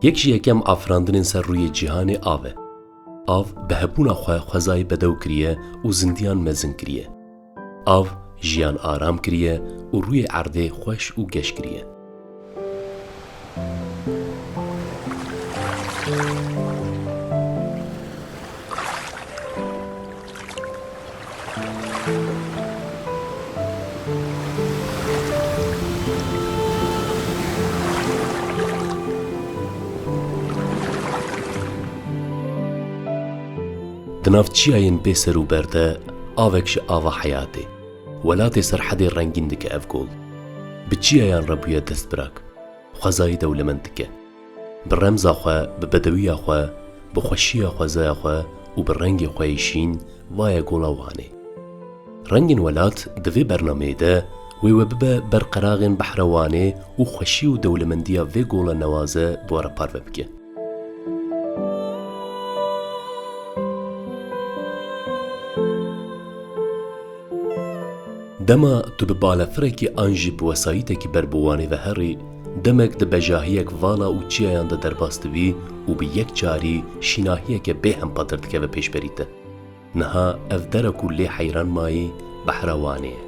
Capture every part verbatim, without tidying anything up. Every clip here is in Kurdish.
Yek ji yekem afirandinên ser rûyê cîhanê av e. Av bi hebûna xwe xwezayê bedew kiriye û zindiyan mezin kiriye. Av jiyan aram kiriye û rûyê erdê xweş û geş kiriye. Di nav çiyayên bê ser û ber de avek ji ava heyatê, welatê Serhedê rengîn dike ev gol. Bi çiyayan re bûye destbirak. Xwezayê dewlemend dike. Bi remza xwe, bi bedewiya xwe, bi xweşiya xwezaya xwe û bi rengê xwe yê şîn, va ye Gola Wanê. Rengên Welat di vê bernameyê de wê we bibe ber qeraxên Behra Wanê û xweşî û dewlemendiya vê gola newaze bi we re parve bike. Dema tu bi balefirekî an jî bi wesayîtekî ber bi Wanê ve herî, demek di bejahiyek vala û çiyayan de derbas dibî û bi yek carî şînahiyeke bê hempa derdikeve pêşberî te. Niha ev dere ku lê heyran mayî, Behra Wanê ye.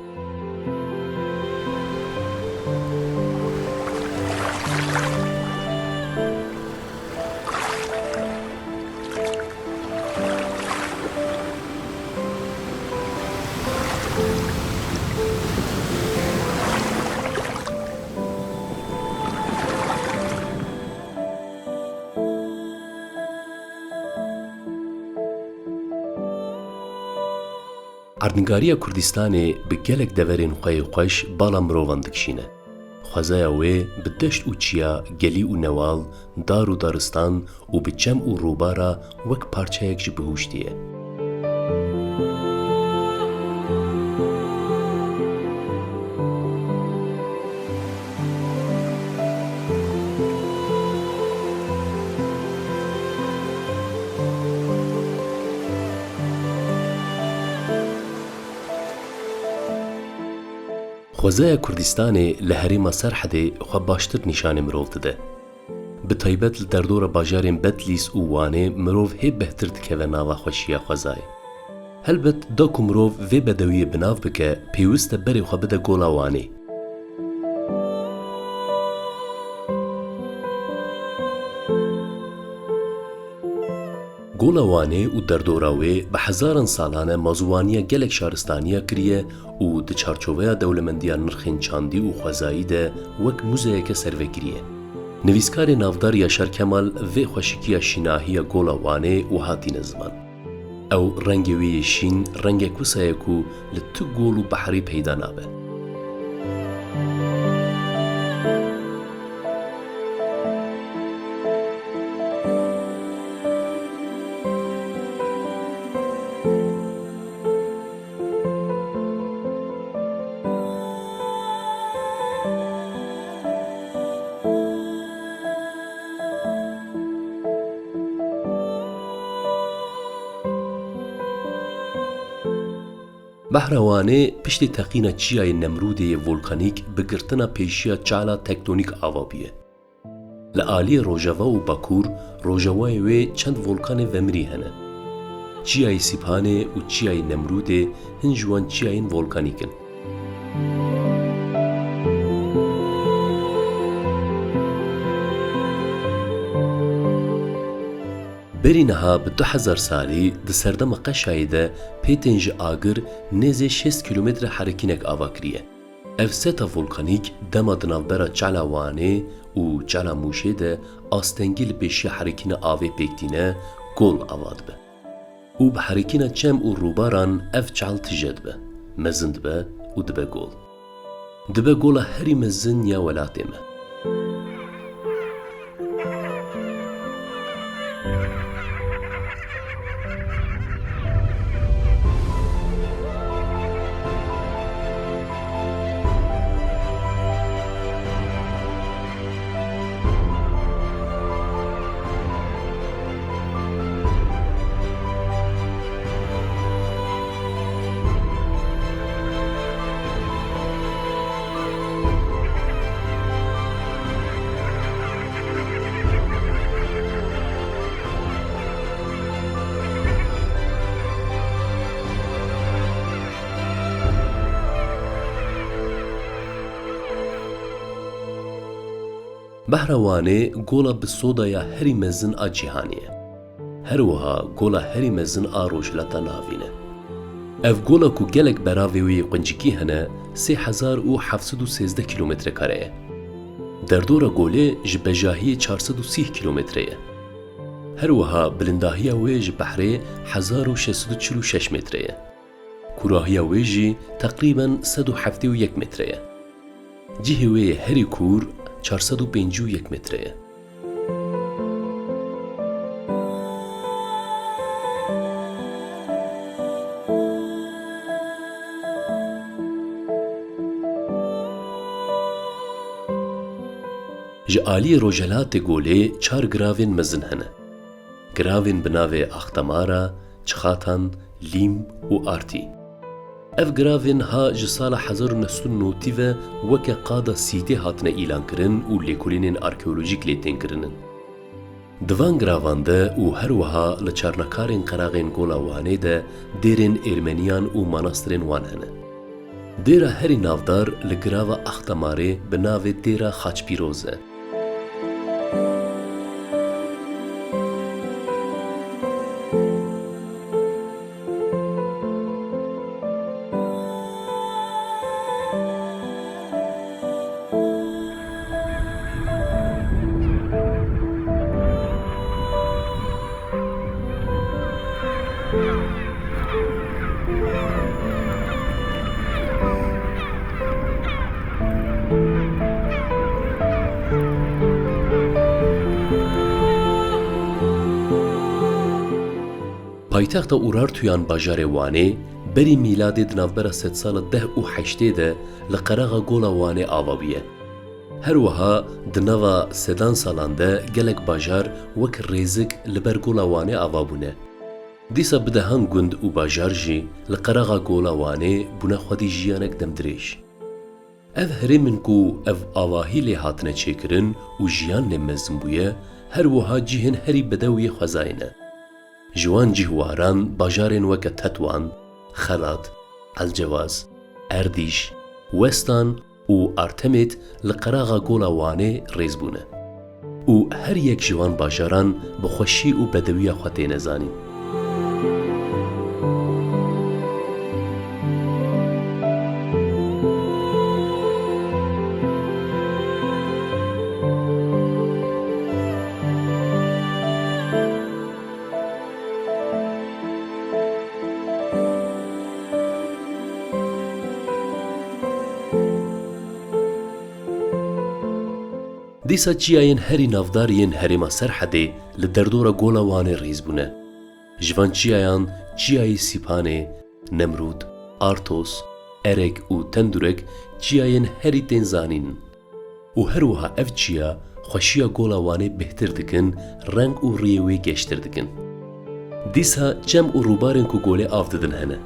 Erdnîgariya Kurdistanê bi gelek deverên xwe yê xweş bala mirovan dikişîne. Xwezaya wê bi deşt û çiya, gelî û newal, dar û daristan û bi çem û rûbara wek parçeyek ji bihuştî ye. Xwezaya Kurdistanê li herêma Serhedê xwe baştir nîşanê mirov dide. Bi taybet li derdora bajarên Betlîs û Wanê mirov hê bêhtir dikeve nava xweşiya xwezayê. Helbet da ku mirov vê bedewiyê bi nav bike, pêwist e berê xwe bide Gola Wanê. Gola Wanê û derdora wê bi hezaran salan e mazûwaniya gelek şaristaniya kiriye û di çarçoveya dewlemendiya nirxên çandî û xwezayî de wek muzeyeke servekirî ye. Nivîskarê navdar Yaşar Kemal vê xweşikiya şînahiya Gola Wanê wiha tîne ziman: Ew rengê wê yê şîn rengek wisa ye ku li tu gol û behrî peyda nabe. Behra Wanê piştî teqîna çiyayê Nemrûdê yê volkanîk bi girtina pêşiya çala tektonîk ava bûye. Li aliyê rojeva û bakur, rojevayê wê çend volkanê vemirî hene. Çiyayê Sîpanê û çiyayê Nemrûdê hin ji wan çiyayên volkanîk in. Berî niha bi du hezar salî di serdema qeşayê de pê tên ji agir nêzê şêst kîlometre herikînek ava kiriye. Ev seta volkanîk dema di navbera Çala Wanê û Çala Mûşê de astengî li pêşiya herikîna avê pêk tîne, gol ava dibe. Û bi herikîna çem û rûbaran ev çal tije dibe, mezin dibe û dibe gol. Dibe gola herî mezin ya welatê me. Behra Wanê gola bi soda ya herî mezin a cîhanê ye. Her wiha gola herî mezin a Rojhilata Navîn e. Ev gola ku gelek beravê wê yê quncikî hene, sê hezar û heft sed û sêzdeh kîlometre kare ye. Derdora golê ji bejahiyê çar sed û sîh kîlometre ye. Her wiha bilindahiya wê ji behrê hezar û şeş sed û çil û şeş metre ye. Kûrahiya wê jî teqrîben sed û heftê û yek metre ye. Cihê wê yê herî kûr çar sed û pêncî û yek metre ye. Ji aliyê rojhilatê golê çar giravên mezin hene. Giravên bi navê Axtemara, Çixatan, Lîm û Artî. Ev giravên ha ji sala hezar û neh sed û notî ve weke qada sîtê hatine îlankirin û lêkolînên arkeolojîk lê tên kirinin. Di van giravan de û her wiha li çarnekarên qeraxên Gola Wanê de dêrên Êrmeniyan û manastirên wan hene. Dêra herî navdar li girava Axtemarê bi navê Dêra Xaçpîroz e. Paytexta Urartuyan bajarê Wanê berî mîladê di navbera sedsala deh û heştê de li qeraxa Gola Wanê ava bûye. Her wiha di nava sedan salan de gelek bajar wek rêzik li ber Gola Wanê ava bûne. Dîsa bi dehan gund û bajar jî li qeraxa Gola Wanê bûne xwedî jiyanek demdirêj. Ev herêmên ku ev avahî lê hatine çêkirin û jiyan lê mezin bûye, her wiha cihên herî bedew yê xwezayê ne. Ji wan cih waran bajarên weke Tetwan, Xelat, Elcewaz, Erdîş, Westan û Artemêt li qeraxa Gola Wanê rêz bûne. Û her yek ji wan bajaran bi xweşî û bedewiya xwe têne zanîn. Dîsa çiyayên herî navdar yên herêma Serhedê li derdora Gola Wanê rêz bûne. Ji van çiyayan çiyayê Sîpanê, Nemrûd, Artos, Erek û Tendurek çiyayên herî tên zanîn. Û her wiha ev çiya xweşiya Gola Wanê bêhtir dikin, reng û riyê wê geştir dikin. Dîsa çem û rûbarên ku golê av didin hene.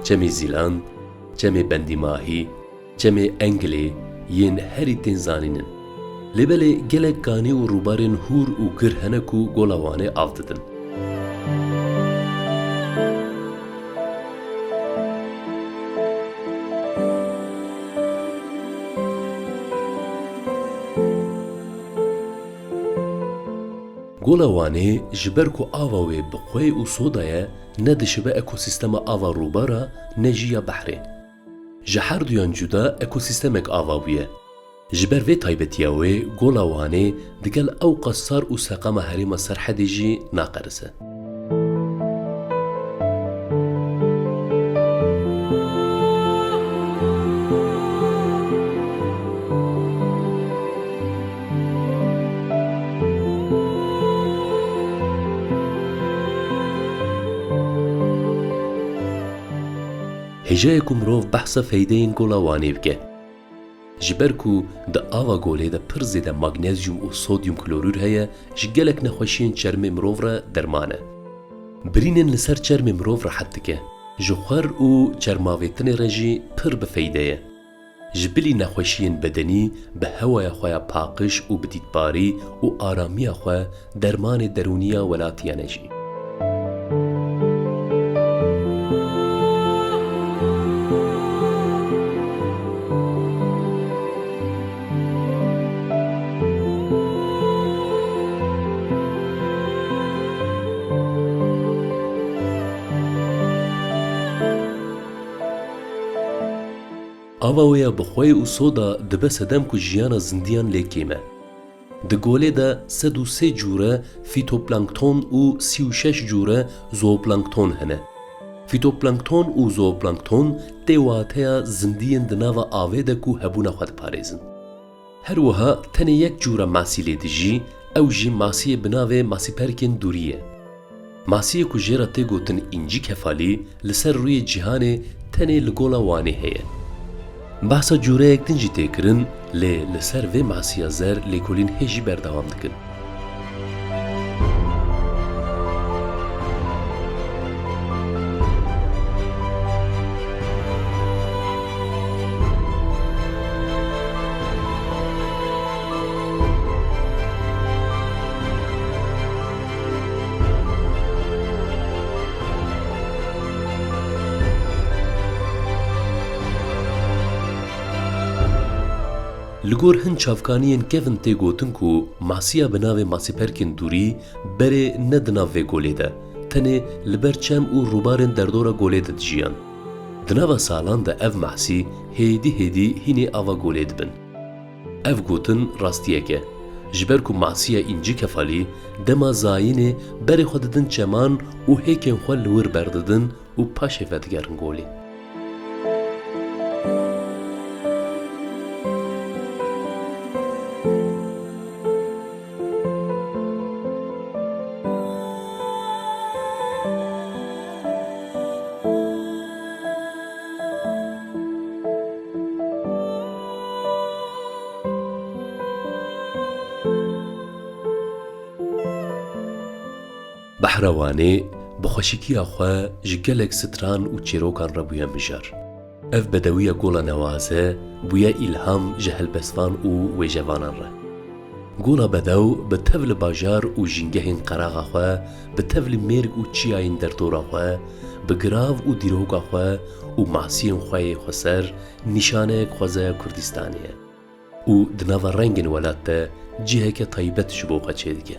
Çemê Zîlan, Çemê Bendîmahî, Çemê Engilê yên herî tên zanîn in. Lê belê gelek kanî û rûbarên hûr û gir hene ku Gola Wanê av didin. Gola Wanê ji ber ku ava wê bi xwê û soda ye, ne dişibe ekosîstema ava rûbara, ne jî ya behrê. Ji herduyan cuda ekosîstemek ava bûye. Ji ber vê taybetiya wê Gola Wanê digel ewqas sar û seqama herêma Serhedê jî naqerise. Hêja ye ku mirov behsa feydeyên Gola Wanê bike. Ji ber ku di ava golê de pir zêde magnezyum û sodyum klorûr heye, ji gelek nexweşiyên çermê mirov re derman e. Birînên li ser çermê mirov rehet dike. Ji xwer û çermavêtinê re jî pir bi feyde ye. Ji bilî nexweşiyên bedenî bi hewaya xwe ya paqij û bi dîtbarî û aramiya xwe dermanê derûnî ya welatiyane jî. Ava wê ya bi xweyê û soda dibe sedem ku jiyana zindiyan lê kêm e. Di golê de sed û sê cûre fîtoplankton û sî û şeş cûre zooplankton hene. Fîtoplankton û zooplankton tê wateya zindiyên di nava avê de ku hebûna xwe diparêzin. Her wiha tenê yek cûra masî lê dijî, ew jî masiyê bi navê masîperkên dûrî ye. Masiyê ku jê re tê gotin încîkefalî li ser rûyê cîhanê tenê li Gola Wanê heye. Behsa cûreyek din jî tê kirin, lê li ser vê masiya zer lêkolîn hê jî berdewam dikin. Li gor hin çavkaniyên kevin tê gotin ku masiya bi navê masîperkên dûrî berê ne di nav vê golê de, tenê li ber çem û rûbarên derdora golê de dijiyan. Di nava salan de ev masî hêdî hêdî hînê ava golê dibin. Ev gotin rastiyek e. Ji ber ku masiya încîkefalî dema zayînê berê xwe didin çeman û hêkên xwe li wir berdidin û paşê vedigerin golê. Behra Wanê bi xweşikiya xwe ji gelek stran û çîrokan re bûye mijar. Ev bedewiya Gola Newaze bûye îlham ji helbestvan û wêjevanan re. Gola Bedew bi tev li bajar û jîngehên qeraxa xwe, bi tev li mêrg û çiyayên derdora xwe, bi girav û dîroka xwe û masiyên xwe yê xweser nîşaneyek xwezaya Kurdistanê ye. Û di nava rengên welat de ciheke taybet ji bo xwe çêdike.